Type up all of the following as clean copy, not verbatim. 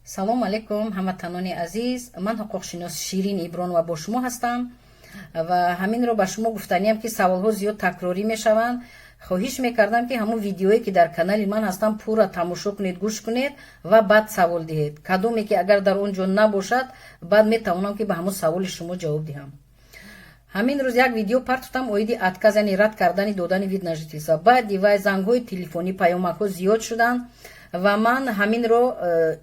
Салому алейкум, ҳамватанони азиз. Ман ҳуқуқшинос Ширин Ибронова бо шумо ҳастам ва ҳаминро ба шумо гуфтаниям, ки саволҳо зиёд такрорӣ мешаванд. Хоҳиш мекардам, ки ҳамун видеое, ки дар канали ман ҳастам, пурра тамошо кунед, гӯш кунед ва баъд савол диҳед. Кадоме ки агар дар он ҷо набошад, баъд метавонам, ки ба ҳамун саволи шумо ҷавоб диҳам. Ҳамин рӯз як видео партофтам оиди отказ, яъне рад кардани додани вид на жительство. Баъди вай зангҳои телефонӣ, паёмакҳо зиёд шуданд ва ман ҳаминро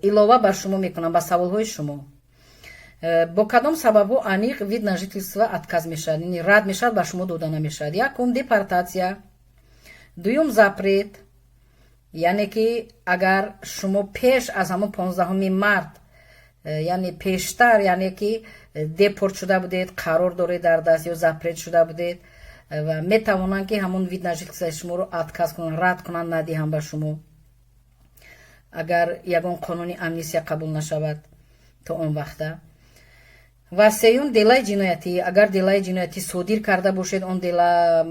илова бар шумо мекунам ба саволҳои шумо. Бо кадом сабабҳо аниқ вид на жительство отказ мешавад, яъне рад мешавад, ба шумо дода намешавад? Якум, депортатсия. Дуюм, запрет, яъне ки агар шумо пеш аз ҳамон 15 март, яъне пештар, яъне ки депорт шуда будед, қарор доред дар даст ё запрет шуда будед ва метавонанд, ки ҳамон вид на жительство и шуморо отказ кунанд, рад кунанд, надиҳанд ба шумо, агар ягон қонуни амнистия қабул нашавад то он вақта. Ва сеюм, дела и ҷиноятӣ. Агар дела и ҷиноятӣ содир карда бошед, он дела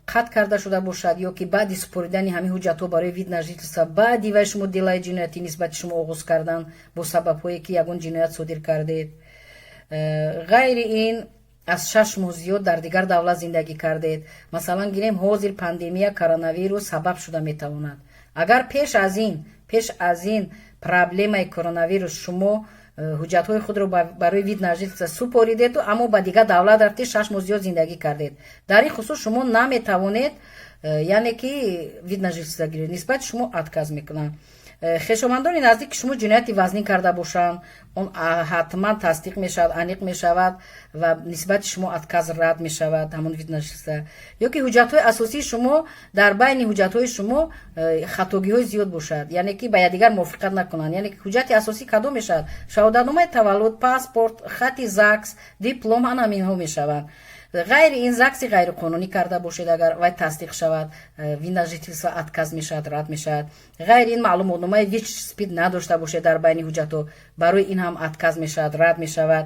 қатъ карда шуда бошад ё ки баъди супоридани ҳамин ҳуҷҷатҳо барои вид на жительство, баъди вай шумо дела и ҷиноятӣ нисбати шумо оғоз кардан бо сабабҳое, ки ягон ҷиноят содир кардед. Ғайри ин, аз 6 моҳ зиёд дар дигар давлат зиндагӣ кардед. Масалан, гирем, ҳозир пандемия коронавирус сабаб шуда метавонад. Агар пеш аз ин проблемаи коронавирус шумо ҳуҷҷатҳои худро барои вид на жительство супоридеду, аммо ба дигар давлат рафтед, 6 моҳ зиёд зиндагӣ кардед, дар ин хусус шумо наметавонед, яъне ки вид на жительство гиред, нисбати шумо отказ мекунанд. Хешовандони наздики шумо ҷинояти вазнин карда бошанд, он ҳатман тасдиқ мешавад, аниқ мешавад ва нисбати шумо отказ, рад мешавад ҳамон вид на жительство. Ё ки ҳуҷҷатҳои асосии шумо, дар байни ҳуҷҷатҳои шумо хатогиҳои зиёд бошад, яъне ки ба якдигар мувофиқат накунанд. Яъне ки ҳуҷҷати асосӣ кадом мешавад? Шаҳодатномаи таваллуд, паспорт, хати ЗАГС, диплом, ана ҳаминҳо мешаванд. Ғайри ин, ЗАГСи ғайриқонунӣ карда бошед, агар вай тасдиқ шавад, вид на жительство отказ мешавад, рад мешавад. Ғайри ин, маълумотномаи ВИЧ, СПИД надошта бошед дар байни ҳуҷҷатҳо, барои ин ҳам отказ мешавад, рад мешавад.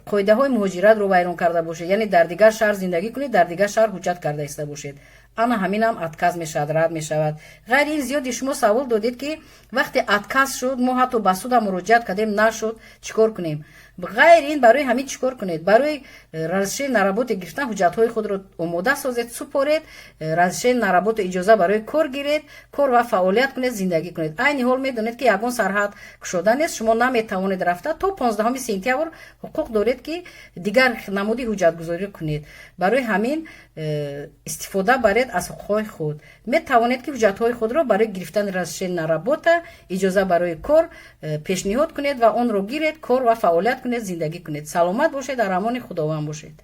Қоидаҳои муҳоҷиратро вайрон карда бошед, яъне дар дигар шаҳр зиндагӣ кунед, дар дигар шаҳр ҳуҷҷат карда иста бошед, ана ҳамин ҳам отказ мешавад, рад мешавад. Ғайри ин, зиёди шумо савол додед, ки вақте отказ шуд, мо ҳатто ба судам муроҷиат кардем, нашуд, чӣ кор кунем? Ғайри ин, барои ҳамин чӣ кор кунед? Барои разрешение на работу гирифтан ҳуҷҷатҳои худро омода созед, супоред, разрешение на работу, иҷоза барои кор гиред, кор ва фаъолият кунед, зиндагӣ кунед. Айни ҳол медонед, ки ягон сарҳад кушода нест, шумо наметавонед рафта. То 15 сентябр ҳуқуқ доред, ки дигар намуди ҳуҷҷатгузорӣ кунед. Барои ҳамин истифода баред аз ҳуқуқҳои худ. Метавонед, ки ҳуҷҷатҳои худро барои гирифтани разрешение на работа, иҷоза барои кор пешниҳод кунед ва онро гиред, кор ва фаъолият кунед, зиндагӣ кунед. Саломат бошед, дар амони Худованд бошед.